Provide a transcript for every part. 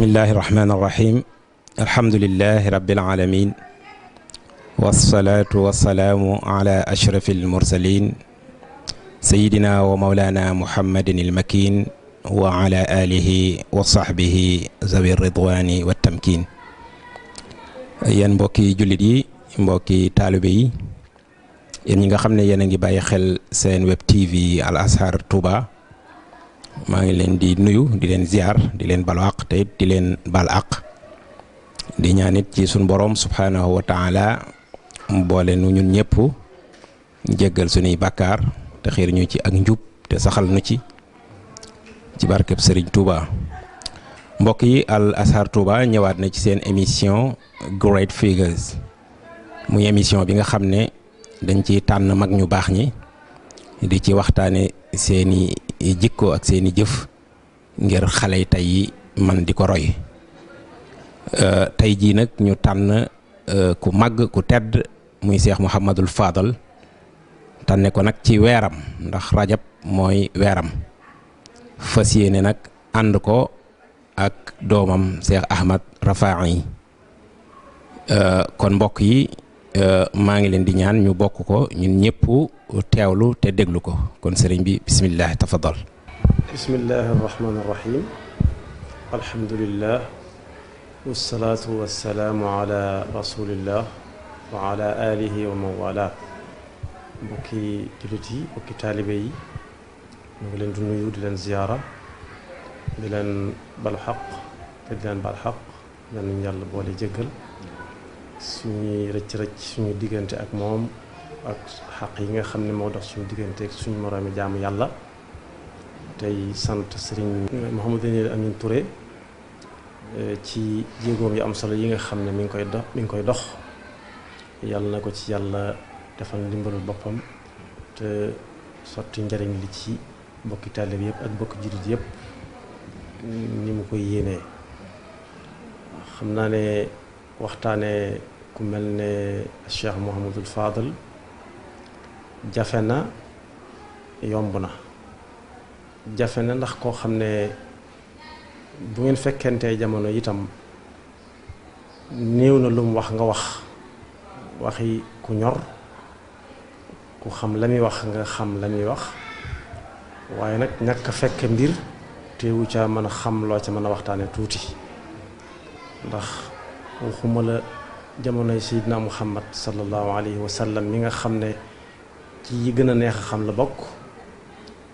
bismillahi irrahmani irrahim alhamdulilahi rabilalamin wasalaatu wasalaamu ala ashrafi almursalin sayidina wa maulana muhammadin almakin wa ala alihi wa sahbihi zawi ridwani wa tamkin. yéen mbokki jullit yi mbokki taalibe yi yéen ñi nga xam ne yéen a ngi bàyyi xel seen web tv Al Azhar Touba maa ngi leen di nuyu di leen ziar di leen balu àq te it di leen bal àq di ñaanit ci suñ boroom subhanahu wa taala mu boole nu ñun ñëpp jéggal suñuy bàkkaar te xiir ñu ci ak njub te saxal nu ci barkeb Sëriñ Touba. mbokk yi Al Azhar Touba ñëwaat na ci seen émission Great Figures muy émission bi nga xam ne dañ ci tànn mag ñu baax ñi di ci waxtaane seeni jikko ak seeni jëf ngir xale yi tey yi man di ko roy. tey jii nag ñu tànn ku màgg ku tedd muy Cheikh Mouhamadul Fadal tànne ko nag ci weeram ndax rajab mooy weeram fas yéene nag ànd ko ak doomam Cheikh Ahmad Rafahi kon mbokk yi maa ngi leen di ñaan ñu bokk ko ñun ñëpp teewlu te déglu ko kon sëriñ bi bismillah tafadal. bismillahi arrahmani irrahim alhamdulillah wasalaatu wasalaamu ala rasulillah wa ala alihi wa man wala. mbokki jullit yi mbokki taalibe yi ñu ngi leen di nuyu di leen ziyaara di leen balu xaq te di leen bal xaq ñaan nañu yàlla boole jéggal suñuy rëcc-rëcc suñu diggante ak moom ak xaq yi nga xam ne moo dox suñu diggante ak suñu moroomi jaamu yàlla. tey sant sëriñ Mouhamadou Amine Touré ci jéegoom yu am solo yi nga xam ne mi ngi koy dox yàlla na ko ci yàlla defal ndimbalul boppam te sotti njariñ li ci bokki taalibe yëpp ak bokki jullit yëpp ni mu koy yéenee. xam naa ne waxtaane ku mel ne Cheikh Mouhamadul Fadal jafe na yomb na. jafe na ndax koo xam ne bu ngeen fekkentee jamono itam néew na lu mu wax nga waxi ku ñor ku xam la muy wax nga xam la muy wax waaye nag ñàkk a fekke mbir teewu ca mën a xam loo ca mën a waxtaane tuuti ndax waxuma la jamonoy Seydina Muhammad sallallahu alayhi wa sallam mi nga xam ne ci yi gën a neex a xam la bokk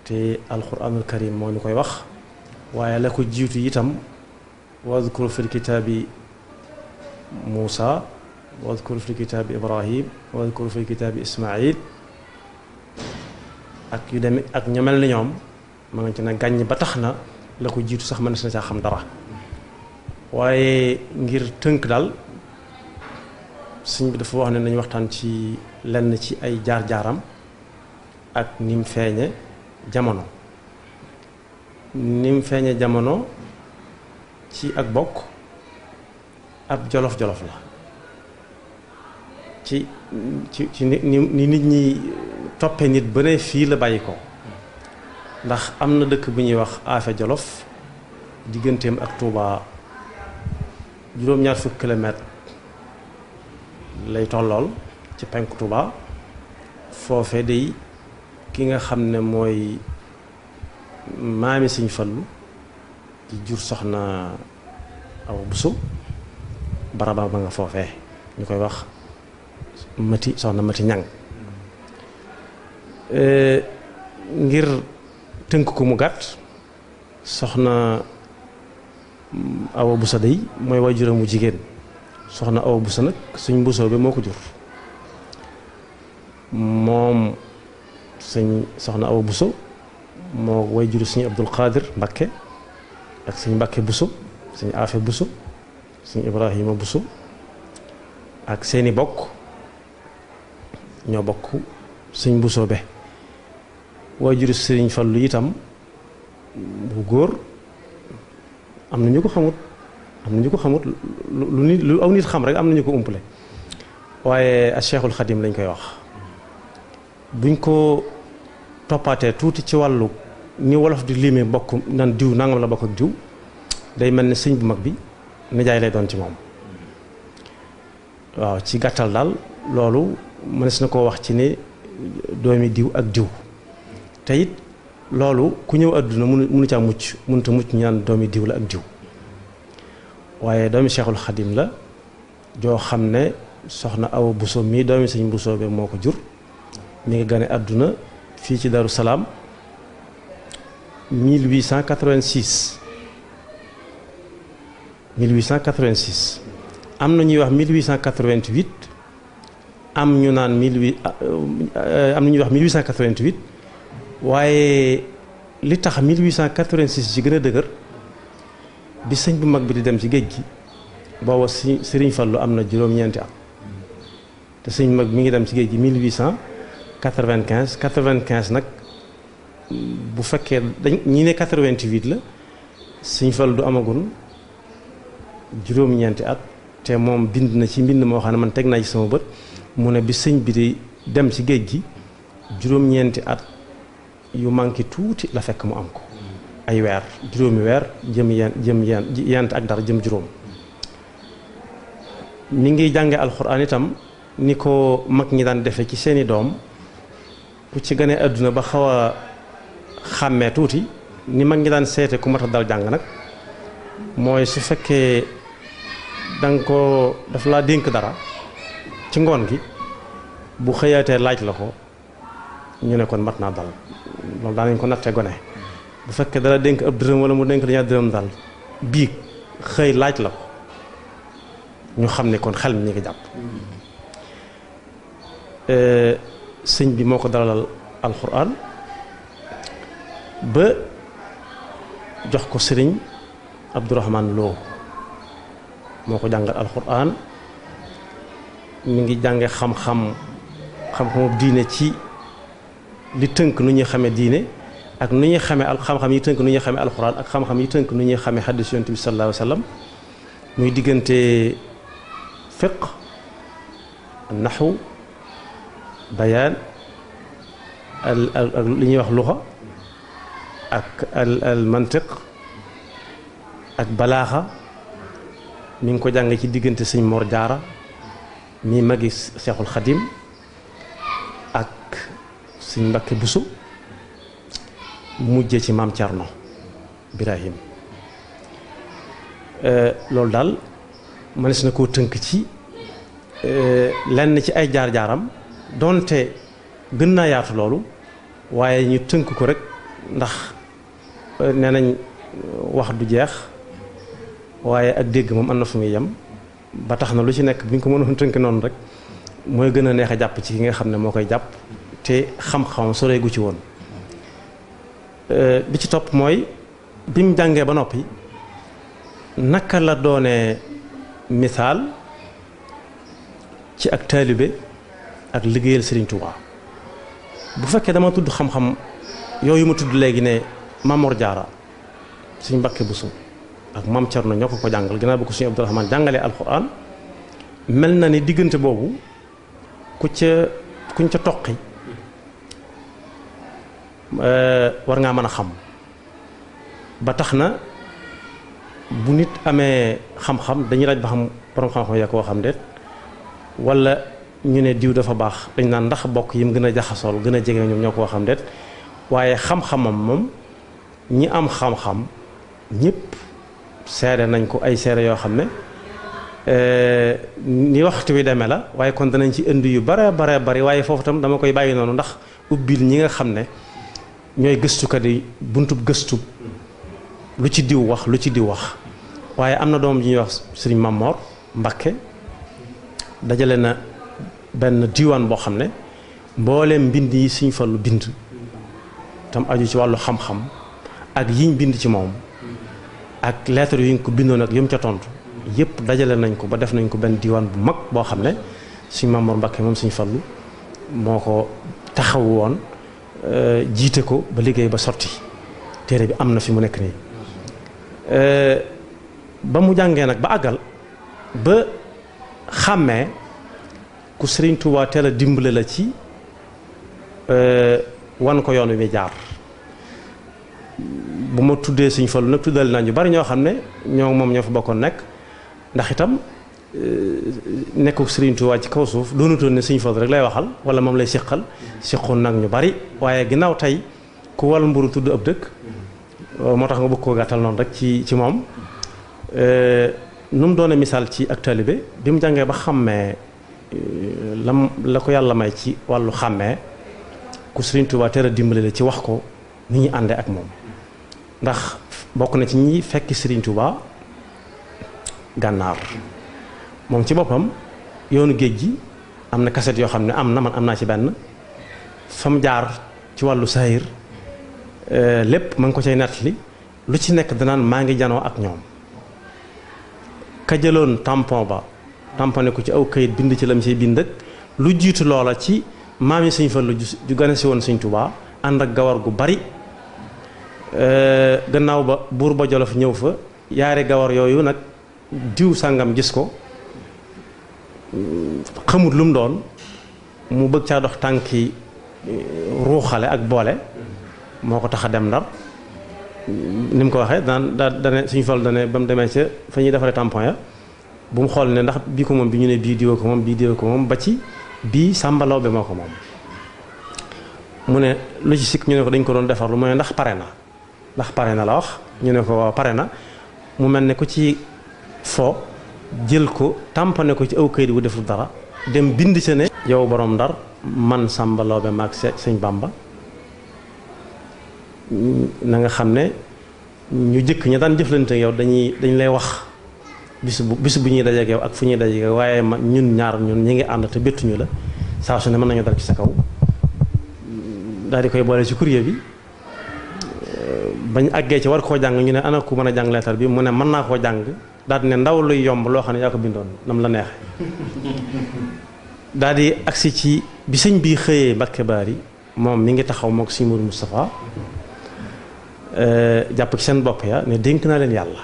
te alquranul karim moo ñu koy wax waaye la ko jiitu itam wadkur fil kitaabi Muusa wadkur fil kitaabi Ibrahim wadkur fil kitaabi Ismail ak yu demee ak ñu mel ni ñoom ma nga ci ne gàññ ba tax na la ko jiitu sax mënees na caa xam dara waaye ngir tënk daal sëñ bi dafa wax ne nañu waxtaan ci lenn ci ay jaar-jaaram ak nim feeñe jamono ci ak bokk ab jolof-jolof la ci ni nit ñi toppe nit ba ne fii la bàyyi ko ndax am na dëkk bu ñuy wax Afe Jolof digganteem ak Touba juróom-ñaar fukki kilomètre lay tollool ci penku Touba foofe day ki nga xam ne mooy maami Sëñ Fallu di jur soxna Awa Buso baraba ba nga foofee ñu koy wax soxna Mati Ñang ngir tënk ko mu gàtt soxna Awa Buso day mooy waajuram mu jigéen soxna Awa Buso nag Sëñ Buso bi moo ko jur moom soxna Awa Buso moo way juru Sëñ Abdul Qadir Mbakke ak Sëñ Mbakke Buso Sëñ Afe Buso Sëñ Ibrahima Buso ak seeni bokk ñoo bokk Sëñ Buso be way juru Sëriñ Fallu itam bu góor am na ñu ko xamut lu aw nit xam rek am na ñu ko umpale waaye a Cheikhul Xadim lañ koy wax. buñ ko toppaatee tuuti ci wàllu ni wolof di limee bokk nan diw nangam la bokk ak diw day mel ni sëñ bu mag bi nijaay lay doon ci moom. waaw ci gàttal daal loolu mënees na koo wax ci ne doomi diw ak diw te it loolu ku ñëw àdduna mënu caa mucc mënuta mucc ñaan doomi diw la ak diw waaye doomi Cheikhul Khadim la joo xam ne soxna Awa Bousso mii doomi sëñ Bousso be moo ko jur mi ngi gane àdduna fii ci Darou Salaam 1886 1886 am na ñuy wax 1888 am ñu naan am na ñuy wax 1888 waaye li tax 1886 ci gën a dëgër bi sëñ bu mag bi di dem ci géej gi booba Sëriñ Fallu am na juróom-ñeenti at te sëñ bu mag mi ngi dem ci géej gi 1895 95 nag bu fekkee ñi ne 88 la sëñ Fallu du amagun juróom-ñeenti at te moom bind na ci mbind moo xam ne man teg naa ci sama bët mu ne bi sëñ bi di dem ci géej gi juróom-ñeenti at yu manqué tuuti la fekk mu am ko ay weer juróomi weer jëm yent ak dara jëm juróom mi ngi jànge alxuraan itam ni ko mag ñi daan defe ci seeni doom ku ci gane àdduna ba xaw a xàmmee tuuti ni mag ñi daan seete ku mat a dal jàng nag mooy su fekkee danga ko daf laa dénk dara ci ngoon gi bu xëyaatee laaj la ko ñu ne kon mat naa dal loolu daanañ ko nattee gone bu fekkee dala dénk ab dërëm wala mu dénk la ñaar dërëm dal biig xëy laaj la ko ñu xam ne kon xel mi ñu ngi jàpp sëñ bi moo ko dalalal alxuraan ba jox ko sëriñ Abdourahman Lo moo ko jàngal alxuraan mi ngi jànge xam-xamu diine ci li tënk nu ñuy xamee diine ak nu ñuy xamee xam-xam yi tënk nu ñuy xamee alxuraan ak xam-xam yi tënk nu ñuy xamee xaddis yonent bi sallallahu alayhi wa sallam muy diggante fiq naxwu bayaan li ñuy wax luxa ak al mantiq ak balaaxa mi ngi ko jàng ci diggante sëñ Mor Jaara mi magi Seexul Xadim ak sëñ Mbakke Buso mujjee ci maam Cerno Birahim loolu daal mënees na koo tënk ci lenn ci ay jaar-jaaram donte gën naa yaatu loolu waaye ñu tënk ko rek ndax nee nañ wax du jeex waaye ak dégg moom am na fu muy yem ba tax na lu ci nekk bu ñu ko mënoon tënk noonu rek mooy gën a neex a jàpp ci ki nga xam ne moo koy jàpp te xam-xam soree gu ci woon bi ci topp mooy bi mu jàngee ba noppi naka la doone misaal ci ak taalibe ak liggéeyal Serigne Touba bu fekkee dama tudd xam-xam yooyu ma tudd léegi ne Mamor Jaara Sëñ Mbakke Buso ak Mam Cerno ñoo ko jàngal gannaaw bu ko Sëñ Abdourahmane jàngalee alxuraan mel na ni diggante boobu kuñ ca toqi war ngaa mën a xam ba tax na bu nit amee xam-xam dañuy laaj ba xam borom xam-xam yaa koo xam déet wala ñu ne diw dafa baax dañ naan ndax bokk yi mu gën a jaxasool gën a jege ñoom ñoo ko xam déet waaye xam-xamam moom ñi am xam-xam ñëpp seere nañ ko ay seere yoo xam ne ni waxtu wi demee la waaye kon danañ ci indi yu bare bari waaye foofu tam dama koy bàyyi noonu ndax ubbil ñi nga xam ne ñooy gëstukat yi buntub gëstu lu ci diw wax lu ci diw wax waaye am na doom ji ñuy wax Sëriñ Mamor Mbakke dajale na benn diiwaan boo xam ne mbooleem mbind yi Sëriñ Fallu bind tam aju ci wàllu xam-xam ak yiñ bind ci moom ak lettre yi ñu ko bindoon ak yëm ca tontu yëpp dajale nañ ko ba def nañ ko benn diiwaan bu mag boo xam ne Sëriñ Mamor Mbakke moom Sëriñ Fallu moo ko taxaw woon jiite ko ba liggéey ba sotti téere bi am na fi mu nekk nii ba mu jàngee nag ba àggal ba xàmmee ku Sëriñ Tuubaa teel a dimbale la ci wan ko yoon wi muy jaar bu ma tuddee Sëñ Fallu nag tuddal naa ñu bari ñoo xam ne ñoo moom ñoo fa bokkoon nekk ndax itam nekku Sëriñ Tuubaa ci kaw suuf doonutoon ne Sëñ Fallu rek lay waxal wala moom lay siqoon nag ñu bari waaye ginnaaw tey ku wal mburu tudd ab dëkk moo tax nga bëgg koo gàttal noonu rek ci moom nu mu doone misaal ci ak taalibe bi mu jàngee ba xàmmee la ko yàlla may ci wàllu xàmmee ku Sëriñ Tuubaa teel a dimbali la ci wax ko ni ñuy àndee ak moom ndax bokk na ci ñi fekki Sëriñ Tuubaa gànnaar moom ci boppam yoonu géej gi am na kaset yoo xam ne man am naa ci benn fa mu jaar ci wàllu saayir lépp ma ngi ko cay nettali lu ci nekk danaan maa ngi janoo ak ñoom ka jëloon tampon ba tamponné ko ci aw kayit bind ci lam ciy bind ak lu jiitu loola ci maam yi Sëñ Fallu ju gane si woon Sëñ Tuubaa ànd ak gawar gu bari gannaaw ba buur ba Jolof ñëw fa yaari gawar yooyu nag diw sàngam gis ko xamut lu mu doon mu bëgg caa dox tànki ruuxale ak boole moo ko tax a dem Ndar ni mu ko waxee dane Sëñ Fallu dane ba mu demee ca fa ñuy defaree tampon ya bu mu xool ne ndax bii ko moom bi ñu ne bii diwa ko moom bii diwa ko moom ba ci bii sàmbalaw bi moo ko moom mu ne lu ci sikk ñu ne ko dañ ko doon defar lu mu ne ndax pare na la wax ñu ne ko waaw pare na mu mel ne ku ci fo jël ko tamponné ko ci aw këyit wu deful dara dem bind ca ne yow borom Ndar man sàmbalaw bi maag Sëñ Bàmba na nga xam ne ñu jëkk ña daan jëflante yow dañ lay wax bis bu ñuy dajeek yow ak fu ñuy dajeek yow waaye ñun ñaar ñi ngi ànd te bettuñu la saa su ne mën nañu dal ci sa kaw daal di koy boole ci courrier bi bañ àggee ci war koo jàng ñu ne ana ku mën a jàng leetar bi mu ne mën naa koo jàng daal di ne ndaw luy yomb loo xam ne yaa ko bindoon nam la neexe daal di agsi ci bi sëñ bii xëyee Mbàkke Baari moom mi ngi taxaw mook Sëñ Moodu Moustapha jàpp ci seen bopp ya ne dénk naa leen yàlla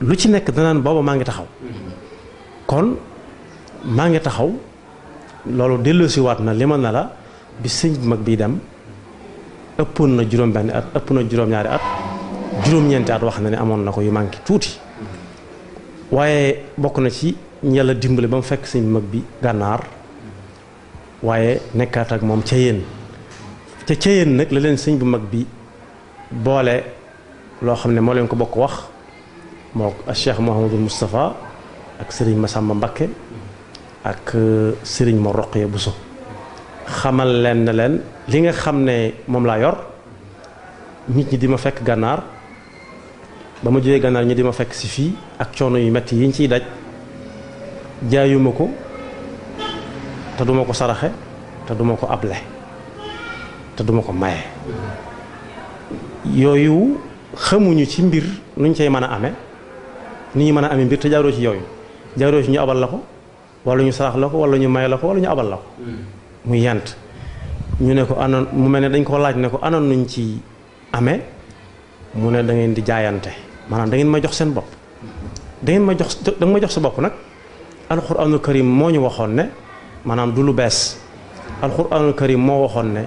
lu ci nekk danaan booba maa ngi taxaw kon maa ngi taxaw loolu delloosiwaat na li ma ne la bi sëñ bu mag bii dem ëppoon na juróom-benni at ëpp na juróom-ñaari at juróom-ñeenti at wax na ne amoon na ko yu manqué tuuti waaye bokk na ci yàlla dimbali ba mu fekk sëñ bu mag bi gànnaar waaye nekkaat ak moom ca yéen nag la leen sëñ bu mag bi boole loo xam ne moo leen ko bokk wax moo Cheikh Mouhamadul Moustapha ak sëriñ Massamba Mbakke ak sëriñ Mor Roqaya Bousso xamal leen ne leen li nga xam ne moom laa yor nit ñi di ma fekk gànnaar ba ma jógee gànnaar ñi di ma fekk si fii ak coono yu metti yi ñu ciy daj jaayuma ko te duma ko saraxe te duma ko able te duma ko maye yooyu xamuñu ci mbir nuñ cay mën a amee ni ñu mën a amee mbir te jaaroo ci yooyu jaaroo ci ñu abal la ko wala ñu sarax la ko wala ñu may la ko wala ñu abal la ko muy yant ñu ne ko anoon mu mel ne dañ ko laaj ne ko anoon nuñ ci amee mu ne da ngeen di jaayante maanaam da ngeen ma jox seen bopp da nga ma jox sa bopp nag alxuraanul karim moo ñu waxoon ne maanaam du lu bees alxuraanul karim moo waxoon ne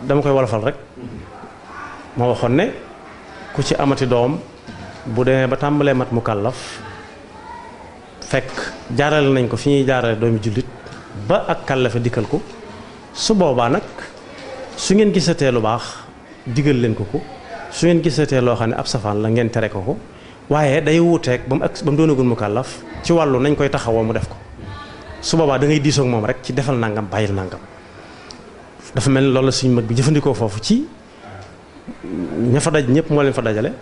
dama koy wolofal rek moo waxoon ne ku ci amati doom bu demee ba tàmbalee mat mu kàllaf fekk jaarale nañ ko fi ñuy jaarale doomi jullit ba ak kàllafe dikkal ko su boobaa nag su ngeen gisatee lu baax digal leen ko su ngeen gisatee loo xam ne ab safaan la ngeen tere ko waaye day wuuteeg ba mu doonagul mu kàllaf ci wàllu nañ koy taxawoo mu def ko su boobaa da ngay diisoo ak moom rek ci defal nangam bàyyil nangam dafa mel ni loolu la suñu mag bi jëfandikoo foofu ci ña fa daj ñëpp moo leen fa dajale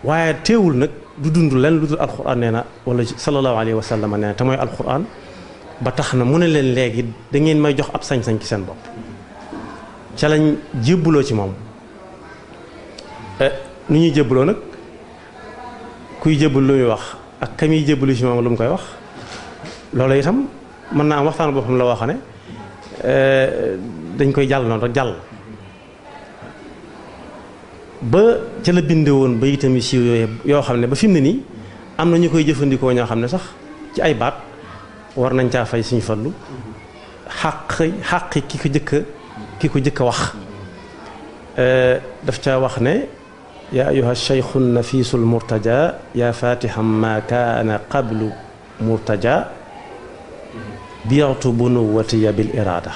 waaye teewul nag du dund leen lu dul alxuraan nee na wala sallallahu alayhi wa sallam nee na te mooy alxuraan ba tax na mu ne leen léegi da ngeen may jox ab sañ-sañ ci seen bopp ca lañ jébbuloo ci moom nu ñuy jébbuloo nag kuy jébbul lu muy wax ak ka muy jébbalu ci moom lu mu koy wax loolu itam mën naa am waxtaan boppam la wax ne dañ koy jàll noonu rek jàll ba ca la binde woon ba itam yu siiw yooyu yoo xam ne ba fi mu ne nii am na ñu koy jëfandikoo ñoo xam ne sax ci ay baat war nañ caa fay Sëñ Fallu xàqi ki ko jëkk a wax daf caa wax ne yaa ayuha cheikhu nafiisul murtaja yaa fatiham ma kaana qablu murtaja biatu bunuwatiya bil irada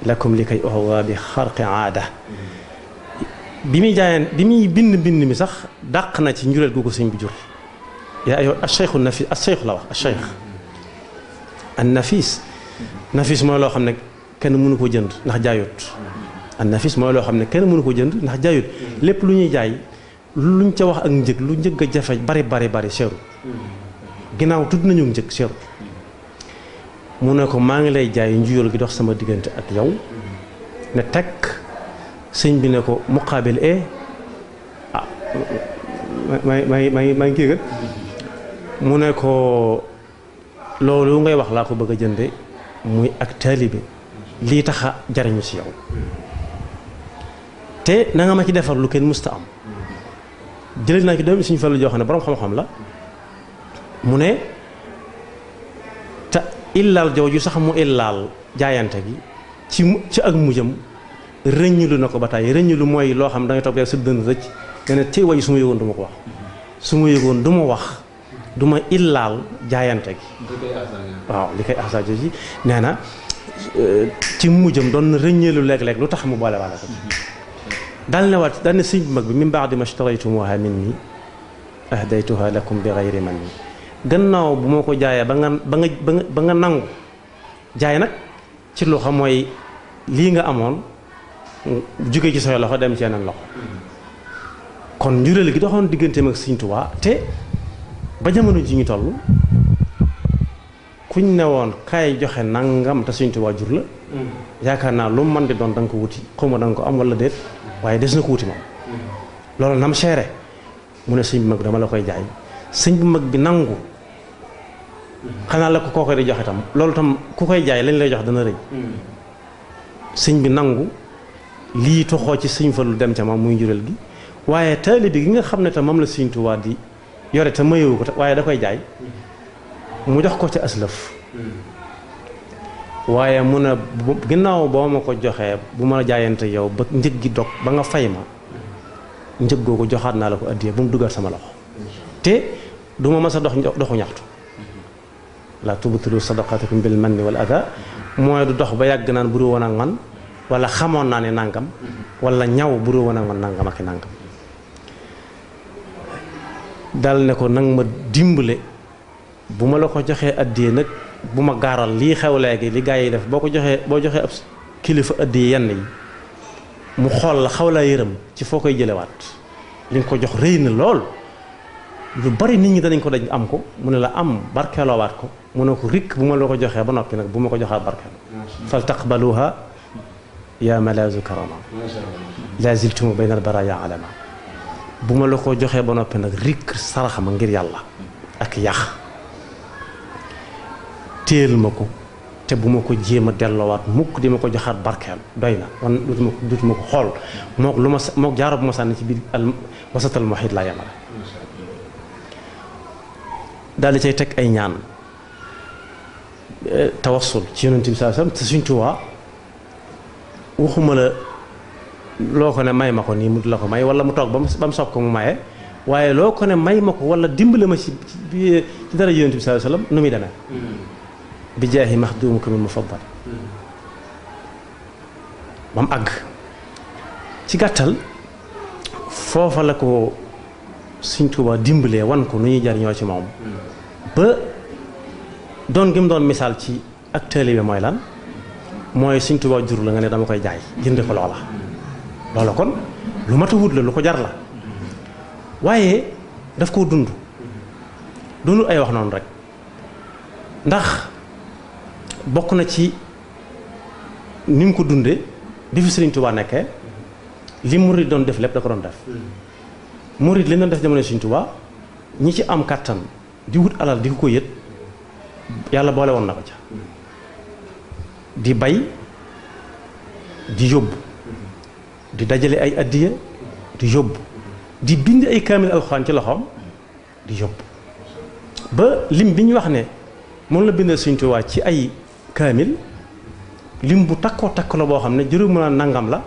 lakum li kay oxwa bi xarqi aada bi muy jaayeen bi muy bind mi sax dàq na ci njureel gu ko sëñ bi jur yaa ayuha cheikhu nafis a cheikh la wax a cheikh an nafis mooy loo xam ne kenn mënu ko jënd ndax jaayut an nafis mooy loo xam ne kenn mënu ko jënd ndax jaayut lépp lu ñuy jaay luñ ca wax ak njëg lu njëg a jafe bari seeru ginnaaw tudd nañu njëg seeru mu ne ko maa ngi lay jaay njuyool gi dox sama diggante ak yow ne tekk sëñ bi ne ko muqaabil maa ngi kii kat mu ne ko loolu ngay wax laa ko bëgg a jënde muy ak taalibe lii taxa jariñu ci yow te na nga ma ci defar lu kenn musta am jëlee naa ci doomi suñu Fallu joo xam ne boroom xam-xam la mu ne te illaal jooju sax mu illaal jaayante gi ci ak mujjam rëññulu na ko ba tàyyi rëññulu mooy loo xam da ngay toog rek sa dënn rëcc nga ne tey way su ma yëgoon du ma ko wax su ma yëgoon du ma wax du ma illaal jaayante gi waaw li koy ahsa ji nee na ci mujjam doon na rëññeelu léeg-léeg lu tax mu boole waale ko daal ne waat daal ne sëñ bu mag bi min ba'di ma shtaraytumuha minni ahdaytuha lakum bi ghayri manni gannaaw bu ma ko jaayee ba nga nangu jaay nag ci loxo mooy lii nga amoon jóge ci say loxo dem ci yeneen loxo kon njureel gi doxoon digganteem ak Sëñ Tuubaa te ba jamono ji ñu toll kuñ ne woon kaay joxe nangam te Sëñ Tuubaa jur la yaakaar naa lu man di doon da nga ko wuti xaw ma da nga ko am wala déet waaye des na ko wuti moom loolu nam seere mu ne sëñ bu mag bi dama la koy jaay sëñ bu mag bi nangu xanaa la ko koo koy di joxe tam loolu tam ku koy jaay lañ lay jox dana rëy sëñ bi nangu lii toxoo ci Sëñ Fallu dem ca moom muy njureel gi waaye taalibe gi nga xam ne tam moom la Sëñ Tuubaa di yore te mayewu ko waaye da koy jaay mu jox ko ci aslëf waaye mu ne ginnaaw boo ma ko joxee bu ma jaayante yow ba njëg gi dog ba nga fay ma njëg googu joxaat naa la ko addiya bu mu dugal sama loxo te du ma mas a doxu ñaxtu la tubtilu sadaqatikum bil manni wal adha mooy du dox ba yàgg naan buru woon ak man wala xamoon naa ne nangam wala ñaw buru woon ak man nangam ak i nangam dal ne ko nang ma dimbale bu ma la ko joxee addiya nag bu ma gaaral lii xew léegi li gaa yi def boo joxee ab kilifa addiya yenn yi mu xool la xaw laa yërëm ci foo koy jëlewaat li nga ko jox rëy na lool lu bari nit ñi danañ ko dañ am ko mu ne la am barkeeloowaat ko mu ne ko rikk bu ma la ko joxee ba noppi nag bu ma ko joxaat barkeeloo fal taqbaluha yaa malaazu karama la ziltumu bayna al baraya alama bu ma la ko joxee ba noppi nag rikk sarax ma ngir yàlla ak yax téel ma ko te bu ma ko jéem a delloowaat mukk di ma ko joxaat barkeel doy na wan dutuma ko xool mook jaaro bu ma sànni ci biir wasatal muhit laa yamale daal di cay teg ay ñaan tawassul ci yonent bi sallallahu alayhi wasallam te Sëñ Tuubaa waxuma la loo ko ne may ma ko nii mu la ko may wala mu toog ba mu soog ko mu maye waaye loo ko ne may ma ko wala dimbale ma ci dara yonent bi sallallahu alayhi wasallam nu muy demee bi jaahi maxdumukum al mufaddal ba mu àgg ci gàttal foofa la ko Sëñ Tuubaa dimbalee wan ko nu ñuy jariñoo ci moom ba doon gi mu doon misaal ci ak taalibe mooy lan mooy Sëñ Tuubaa jur la nga ne dama koy jaay jënd ko loola kon lu mat a wut la lu ko jar la waaye daf koo dund doonul ay wax noonu rek ndax bokk na ci ni mu ko dundee bi fi Sëriñ Tuubaa nekkee li murid doon def lépp da ko doon def murid li doon def jamono Sëriñ Tuubaa ñi ci am kàttan di wut alal di ko yët yàlla boole woon na ko ca di bay di yóbbu di dajale ay addiya di yóbbu di bind ay kaamil alxuraan ci loxoom di yóbbu ba lim bi ñu wax ne moom la bindal Sëriñ Tuubaa ci ay kaamil lim bu takkoo takk la boo xam ne juróom mën a nangam la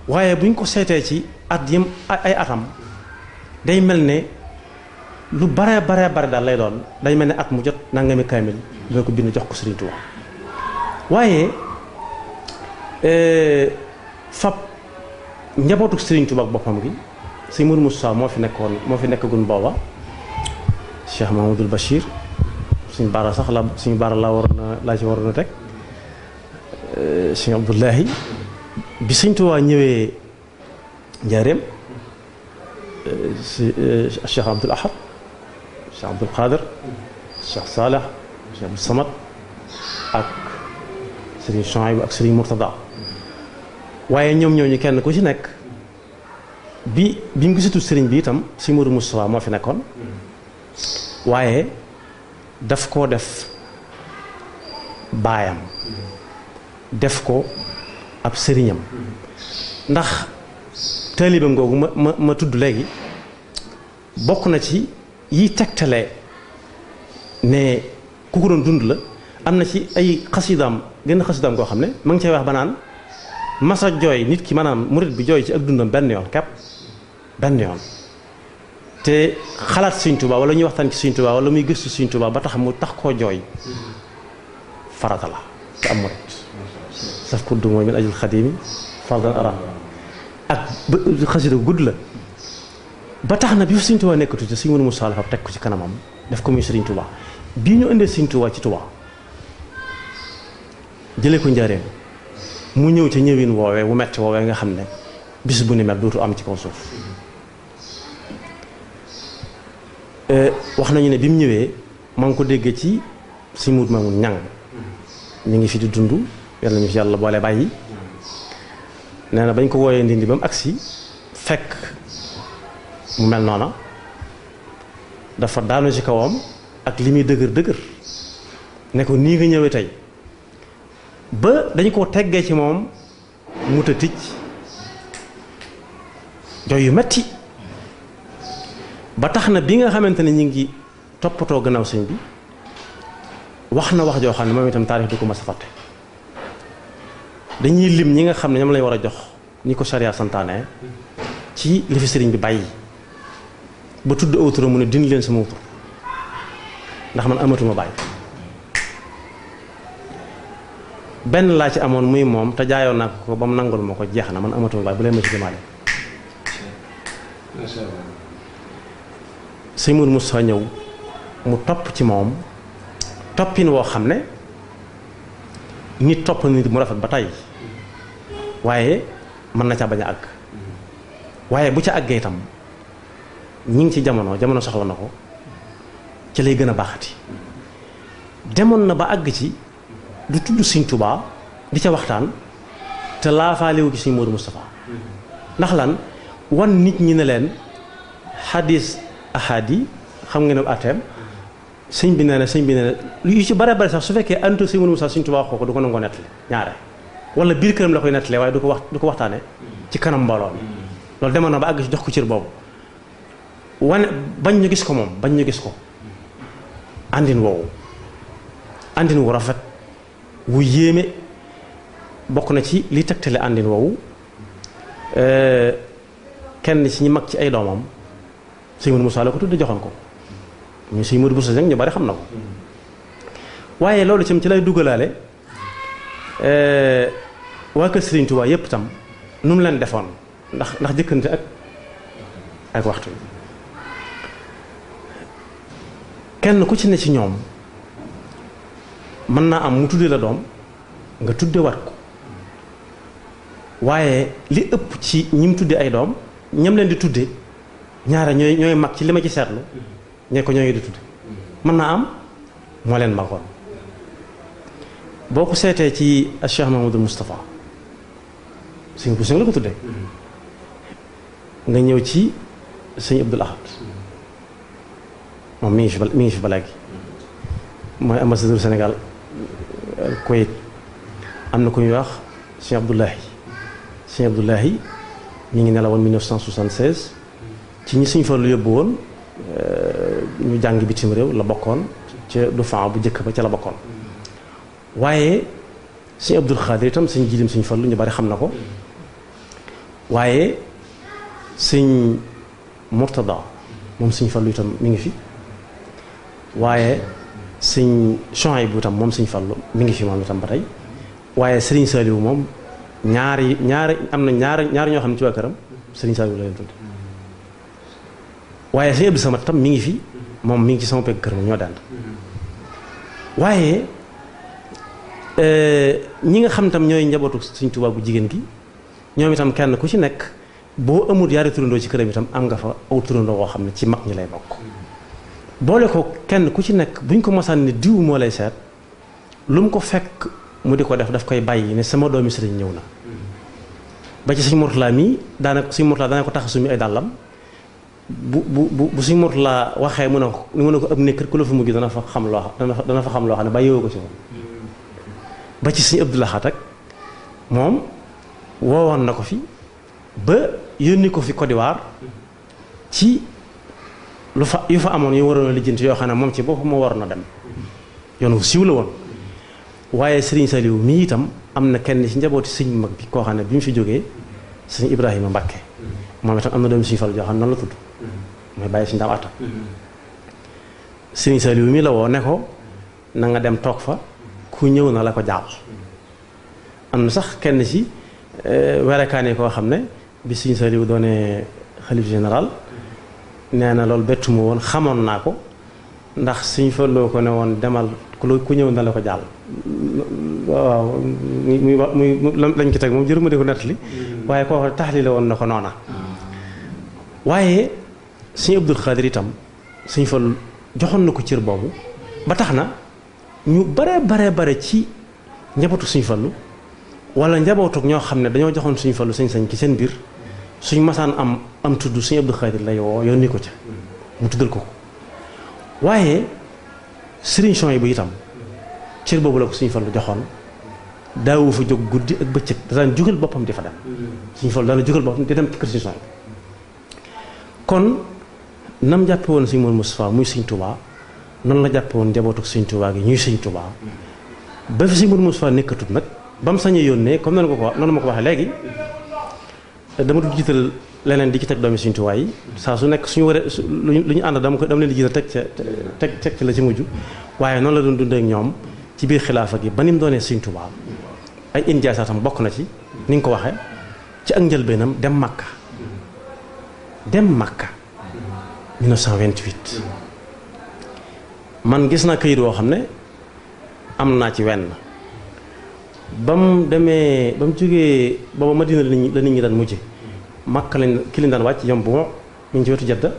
waaye buñ ko seetee ci at yim ay atam day mel ne lu bare daal lay doon day mel ne at mu jot nangami kaamil dina ko bind jox ko Sëriñ Tuubaa waaye fab njabootu Sëriñ Tuubaa ak boppam gi sëñ Mourou Moussa moo fi nekkagun booba Cheikh Mahamadul Bachir suñu baara sax la suñu baara laa ci waroon a teg sëñ Abdoulahi bi Sëriñ Tuubaa ñëwee njaareem Cheikh Abdoul Ahad Cheikh Abdoul Qadir Cheikh Saleh Cheikh Abdou Samad ak Sëriñ Chouaïbou ak Sëriñ Mourtada waaye ñoom ñooñu kenn ku ci nekk bi mu gisatu sëriñ bi itam si Mourou Moustapha moo fi nekkoon waaye daf koo def baayam def ko ab sëriñam ndax taalibeem googu ma tudd léegi bokk na ci yi tegtale ne ku ko doon dund la am na ci ay xasidaam genn xasidaam koo xam ne ma ngi cay wax ba naan masa jooy nit ki maanaam murit bi jooy ci ak dundam benn yoon kepp benn yoon te xalaat Sëriñ Tuubaa wala ñuy waxtaan ci Sëriñ Tuubaa wala muy gëstu Sëriñ Tuubaa ba tax mu tax koo jooy farata la te am murit saf ko du mooy min ajul xadimi fardan ara ak xasida gudd la ba tax na bi fa Sëriñ Tuubaa nekkatu ci Sëriñ Mourou Moussa fa teg ko ci kanamam def ko muy Sëriñ Tuubaa bii ñu indee Sëriñ Tuubaa ci Tuubaa jëlee ko njaareem mu ñëw ci ñëwin woowee wu metti woowee nga xam ne bis bu ni mel dootu am ci kaw suuf wax nañu ne bi mu ñëwee maa ngi ko déggee ci si muut ma mun ñang ñu ngi fi di dund yàlla ñu fi yàlla boole bàyyi nee na bañ ko wooyee ndindi ba mu agsi fekk mu mel noona dafa daanu ci kawam ak li muy dëgër ne ko nii nga ñëwee tey ba dañu ko teggee ci moom mu ta ticc jooy yu metti ba tax na bi nga xamante ne ñu ngi toppatoo gannaaw sëñ bi wax na wax joo xam ne moom itam taarix du ko mas a fàtte dañuy lim ñi nga xam ne ñoom lañ war a jox ñi ko sariya santaane ci li fi sëriñ bi bàyyi ba tudd aw turam mu ne dindi leen sama tur ndax man amatuma bàyyi benn laa ci amoon muy moom te jaayoon naa ko ba mu nangul ma ko jeex na man amatuma bàyyi bu leen ma ci jëmaale sëñ Mourou Moussa ñëw mu topp ci moom toppin woo xam ne nit topp nit mu rafet ba tey waaye mën na ca bañ a àgg waaye bu ca àggee itam ñi ngi ci jamono soxla na ko ci lay gën a baaxati demoon na ba àgg ci du tudd Sëriñ Tuubaa di ca waxtaan te laafaalewu ci Sëriñ Mourou Moustapha ndax lan wan nit ñi ne leen xadis ahadi xam nga ne ateem sëñ bi nee na yu ci bare sax su fekkee antu Sëriñ Mourou Moustapha Sëriñ Tuubaa wax ko du ko nangoo nettali ñaare wala biir këram la koy nettalee waaye du ko waxtaane ci kanam mbooloo mi loolu demoon na ba àgg ci jox ko cër boobu wane bañ ñu gis ko moom bañ ñu gis ko àndin woowu àndin wu rafet wu yéeme bokk na ci li tegtale àndin woowu kenn ci ñi mag ci ay doomam Sëriñ Mourou Moussa la ko tudde joxoon ko ñu Sëriñ Mourou Moussa ñu bari xam na ko waaye loolu ci lay dugalaale waa kër Sëriñ Tuubaa yépp tam nu mu leen defoon ndax jëkkante ak waxtu kenn ku ci ne ci ñoom mën naa am mu tudde la doom nga tudde wat ko waaye li ëpp ci ñi mu tudde ay doom ñam leen di tudde ñaare ñooy mag ci li ma ci seetlu ñee ko ñooy di tudde mën naa am moo leen magoon boo ko seetee ci Cheikh Mahamadul Moustapha sëñ bu sëñ la ko tudde nga ñëw ci sëñ Abdoul Ahad moom mi ngi fi ba léegi mooy ambassadeur Sénégal Koweït am na ku ñuy wax sëñ Abdoulahi mi ngi nelawoon 1976 ci ñi Sëñ Fallu yóbbu woon ñu jàng bitim réew la bokkoon ca du fan bu njëkk ba ca la bokkoon waaye sëñ Abdul Xaadir itam sëñ jiilim Sëñ Fallu ñu bari xam na ko waaye sëñ Murtada moom sëñ Fallu itam mi ngi fi waaye sëñ Chouaïbou itam moom sëñ Fallu mi ngi fi moom itam ba tey waaye Serigne Saliou moom ñaari am na ñaari ñoo xam ne ci waa këram Serigne Saliou la leen tudd waaye sëñ Abdou Samad tam mi ngi fi moom mi ngi ci sama pegg kër moom ñoo dend waaye ñi nga xam tam ñooy njabootu Sëñ Tuubaa bu jigéen gi ñoom itam kenn ku ci nekk boo amul yaari turandoo ci këram itam am nga fa aw turandoo woo xam ne ci mag ñi lay bokk boole ko kenn ku ci nekk buñ ko mosaan ne diw moo lay seet lu mu ko fekk mu di ko daf koy bàyyi ne sama doomi sëriñ ñëw na ba ci Sëñ Murtala mii daanaka Sëñ Murtala daana ko tax sumi ay dàllam bu Sëñ Murtala waxee mu ne ko ab nekk ku la fa mujj dana fa xam loo xam ne bàyyiwoo ko ci moom ba ci Sëñ Abdou Lahad ak moom woowoon na ko fi ba yónni ko fi Côte d'Ivoire ci yu fa amoon yu waroon a lijjanti yoo xam ne moom ci boppam moo waroon a dem yoon wu siiw la woon waaye Serigne Saliou mii itam am na kenn ci njabooti sëñ mag bi koo xam ne bi mu fi jógee sëñ Ibrahima Mbacke moom itam am na doomu Sëñ Fallu joo xam ne noonu la tudd mooy bàyyi Sëñ Daam Atta Serigne Saliou mii la woo ne ko na nga dem toog fa ku ñëw na la ko jaal am na sax kenn ci werekaane koo xam ne bi Sëñ Saliou doone xalif général nee na loolu bettu ma woon xamoon naa ko ndax Sëñ Fallu ko ne woon demal ku ñëw na la ko jaal waaw muy lañ ci teg moom jërëma di ko nettali waaye kooku taxli la woon na ko noona waaye Sëñ Abdul Xaadir itam Sëñ Fallu joxoon na ko cër boobu ba tax na ñu bare ci njabootu Sëñ Fallu wala njabootuk ñoo xam ne dañoo joxoon Sëñ Fallu sañ-sañ ci seen biir suñ masaan am tudd Sëñ Abdul Xaadir lay woo yónni ko ca mu tuddal ko waaye Sëriñ Chouaïbou itam cër boobu la ko Sëñ Fallu joxoon daawu fa jóg guddi ak bëccëg da daan jugal boppam di fa dem Sëñ Fallu daan jugal boppam di dem kër Sëñ Chouaïbou kon nam jàppe woon Sëñ Moustapha muy Sëñ Tuubaa noonu la jàppe woon njabootuk Sëñ Tuubaa gi ñuy Sëñ Tuubaa ba fi Sëñ Moustapha nekkatut nag ba mu sañee yónnee comme noonu ma ko waxee léegi dama du jiital leneen di ci teg doomi Sëñ Tuubaa yi saa su nekk suñu waree lu ñu ànd dama leen di jiital teg ci la ci mujj waaye noonu la doon dundee ak ñoom ci biir xilaafa gi ba ni mu doonee Sëñ Tuubaa ay injaasaatam bokk na ci ni nga ko waxee ci ak njëlbeenam dem Makka 1928 man gis naa këyit woo xam ne am naa ci wenn ba mu jógee booba Madina la nit ñi daan mujje Makka ki lañ daan wàcc yom bu mu ngi ci wetu Jadda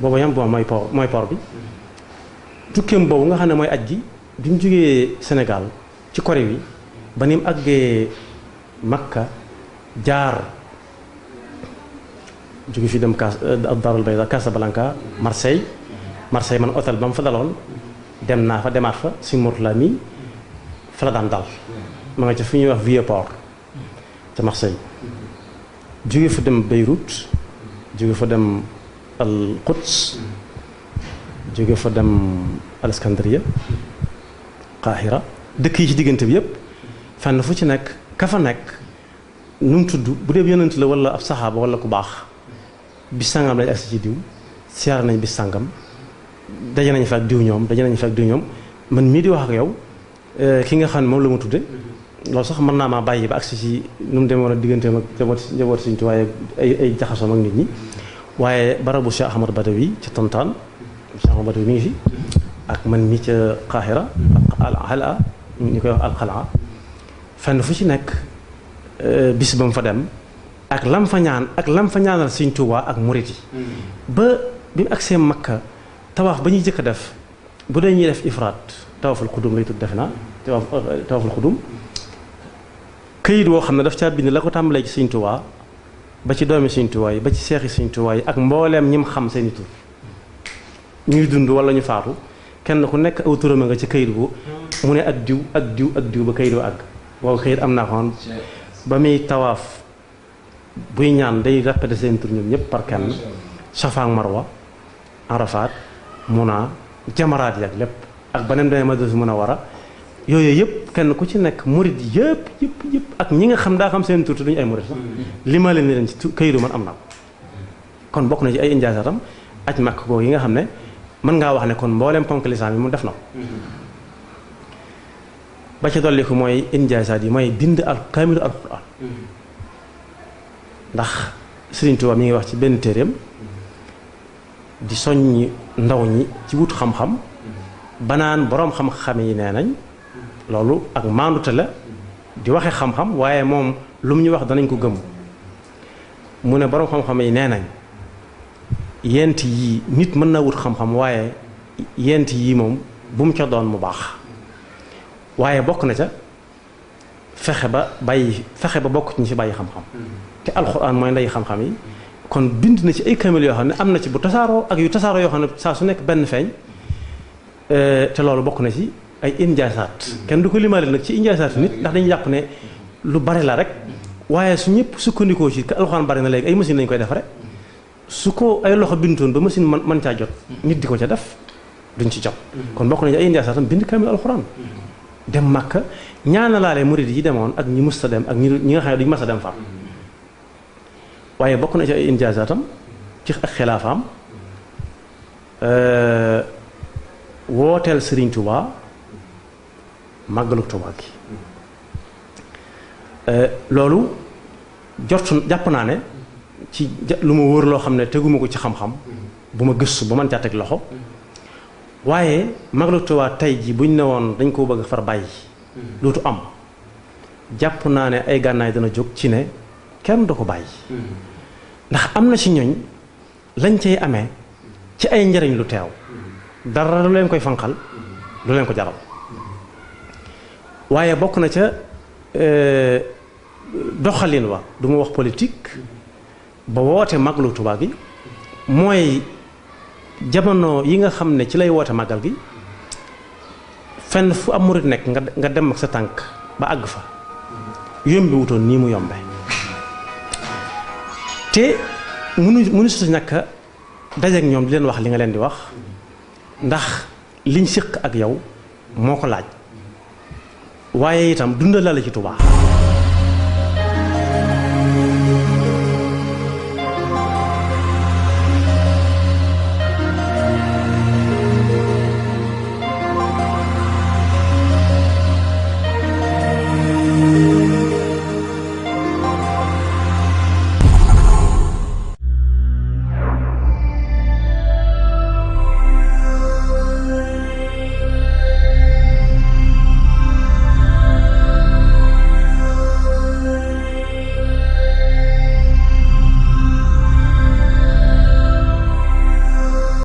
booba yom bu mooy port bi tukkeem boobu nga xam ne mooy aj gi bi mu jógee Sénégal ci Corée wi ba ni mu àggee Makka jaar jóge fi dem Darul Bayda Casablanca Marseille man hôtel ba mu fa daloon dem naa fa demaat fa Sëñ Murtala mi fa la daan dal ma nga ca fu ñuy wax Vieux-Port ca Marseille jóge fa dem Beyrouth jóge fa dem al Quds jóge fa dem Alexandria Qahira dëkk yi ci diggante bi yépp fenn fu ci nekk ka fa nekk nu mu tudd bu dee yonent la wala ab saxaaba wala ku baax bis sangam lañ agsi ci diw siyaar nañ bis sangam daje nañ fa ak diw ñoom man mii di wax ak yow ki nga xam ne moom la ma tudde loolu sax mën naa maa bàyyi ba agsi ci nu mu demoon a digganteem ak njaboot Sëñ Tuubaa waaye ay jaxasoom ak nit ñi waaye barabu Cheikh Ahmad Badawi ca Tantaan Cheikh Ahmad Badawi mi ngi fi ak man mi ca Qahira ak Al-Hala ñu koy wax Al-Qal'a fenn fu ci nekk bis ba mu fa dem ak lam fa ñaanal Sëñ Tuubaa ak murit yi ba bi mu agsee Makka tawaaf ba ñuy jëkk a def bu dee ñuy def ifraat tawaaful xudum lay tudd defe naa tawaaful xudum këyit woo xam ne daf caa bind la ko tàmbalee ci Sëñ Tuubaa ba ci doomi Sëñ Tuubaa yi ba ci seexi Sëñ Tuubaa yi ak mbooleem ñim xam seeni tur ñuy dund wala ñu faatu kenn ku nekk aw turam nga ci këyit bu mu ne ak diw ba këyit wa àgg boobu këyit am naa xoon ba muy tawaaf buy ñaan day répété seen tur ñoom ñëpp par kenn Safa ak Marwa Arafat Muna jamaraat yi ak lépp ak beneen demee Madinatu Munawwara yooyu yëpp kenn ku ci nekk murid yëpp ak ñi nga xam daa xam seen tur te duñu ay murid sax li ma leen ni leen ci këyitu man am na ko kon bokk na ci ay injaasaatam aj màkk googu yi nga xam ne mën ngaa wax ne kon mbooleem ponk lislaam yi mu def na ko ba ci dolli ko mooy injaasaat yi mooy bind kaamilu alquran ndax Sëriñ Tuubaa mi ngi wax ci benn téeréem di soññ ndaw ñi ci wut xam-xam banaan boroom xam-xam yi nee nañ loolu ak maandute la di waxe xam-xam waaye moom lu mu ñu wax danañ ko gëm mu ne boroom xam-xam yi nee nañ yent yii nit mën na wut xam-xam waaye yent yii moom bu mu ca doon mu baax waaye bokk na ca fexe ba bokk ci ñi ci bàyyi xam-xam te alxuraan mooy ndey xam-xam yi kon bind na ci ay kamil yoo xam ne am na ci bu tasaaroo ak yu tasaaroo yoo xam ne saa su nekk benn feeñ te loolu bokk na ci ay injaasaat kenn du ko limaale nag ci injaasaat nit ndax dañuy jàpp ne lu bari la rek waaye su ñëpp sukkandikoo ci alxuraan bari na léegi ay machine lañu koy defare su ko ay loxo bindoon ba machine man caa jot nit di ko ca def duñ ci jot kon bokk na ci ay injaasaatam bind kamil alxuraan dem Makka ñaanalaale murid yi demoon ak ñi musta dem ak ñi nga xam ne duñu mas a dem far waaye bokk na ci ay injaasaatam ci ak xilaafaam wooteel Sëriñ Tuubaa màggalu Tuubaa gi loolu jàpp naa ne ci lu ma wóor loo xam ne teguma ko ci xam-xam bu ma gëstu ba man caa teg loxo waaye màggalu Tuubaa tey ji buñ ne woon dañ koo bëgg far bàyyi dootu am jàpp naa ne ay gànnaay dana jóg ci ne kenn du ko bàyyi ndax am na ci ñooñ lañ cay amee ci ay njariñ lu teew dara lu leen koy fanqal lu leen ko jaral waaye bokk na ca doxalin wa du ma wax politique ba woote màggalu Tuubaa gi mooy jamono yi nga xam ne ci lay woote màggal gi fenn fu am murit nekk nga dem ak sa tànk ba àgg fa yombi wutoon nii mu yombe te munu su ñàkk dajeek ñoom di leen wax li nga leen di wax ndax liñ séq ak yow moo ko laaj waaye itam dundal la ci Tuubaa